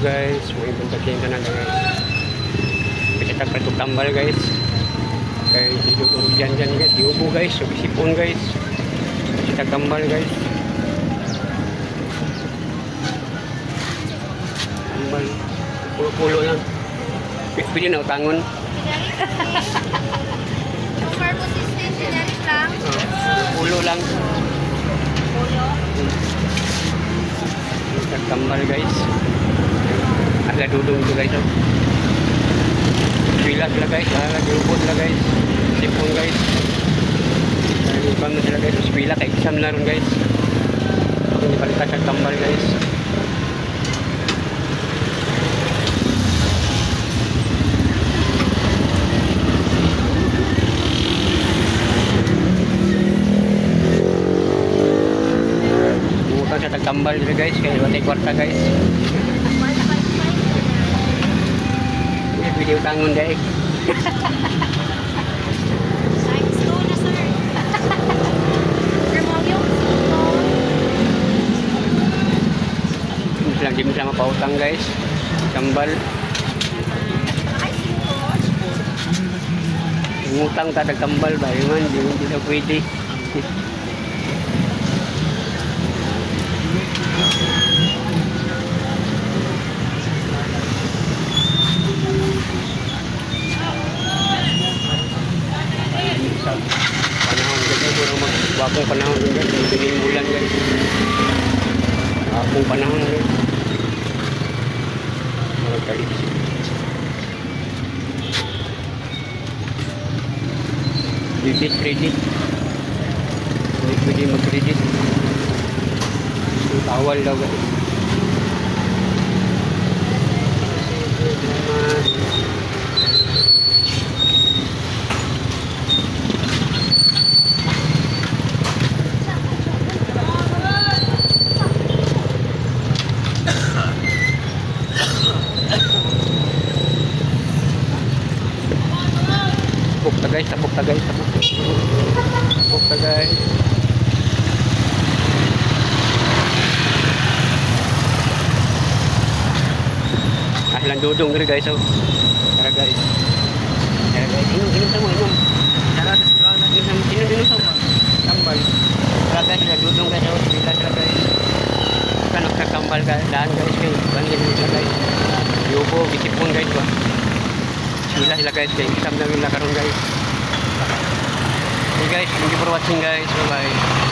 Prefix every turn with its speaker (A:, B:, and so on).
A: guys. May buntag kayong tanan guys. Bisa tag palit og tambal, guys. Kay dito ko dyan dyan, guys. Giubo, guys. So sipon, guys. Bisa tag tambal, guys. Tambal. Pulo-pulo lang. Pwede na utangon.
B: Super po 16, generic lang.
A: Oh, pulo lang.
B: Pulo.
A: Tagtambal, guys. Ala dudong ito, guys. Oh. Pila sila, guys. Ala giubo sila, guys. Sipon, guys. Ay, na sila, guys. Eskwela kay exam na ron, guys. Hindi palitan sa tambal, guys. Bukang sa tagtambal dito, guys. Kaya wala kwarta, guys.
B: 155.
A: Hindi pwede utangon dahil.
B: Times 2 na, sir. Sir, mo yung sito.
A: Hindi sila, hindi mo sila mapautang, guys. Tambal.
B: Ay, sito.
A: Ngutang ta tagtambal ba? Yun man, di hindi na pwede. Sa panahon, guys, puro magwapong panahon, guys, mabiling bulan, guys. Wapong panahon, guys. Mga kalipsi. Credit, credit. Hindi pwede mag-credit. Tawal daw, guys. Salamat. Tapok ta, guys, tapok ta, guys, tapok. Tapok ta, guys. Ah, ilang dudong diri, guys, oh. Tara, guys. Tara, guys, inom, inom ta mo, inom. Tara, inom, inom, inom ta mo. Tambal. Tara, guys, ilang dudong, guys, oh. Bila sila, guys. Kanok sa tambal daan, guys, kay bangin sila, guys. Yubo, gisipon, guys ba. Sila sila, guys, kay exam na nila karon, guys. Hey guys, thank you for watching, guys. Bye bye.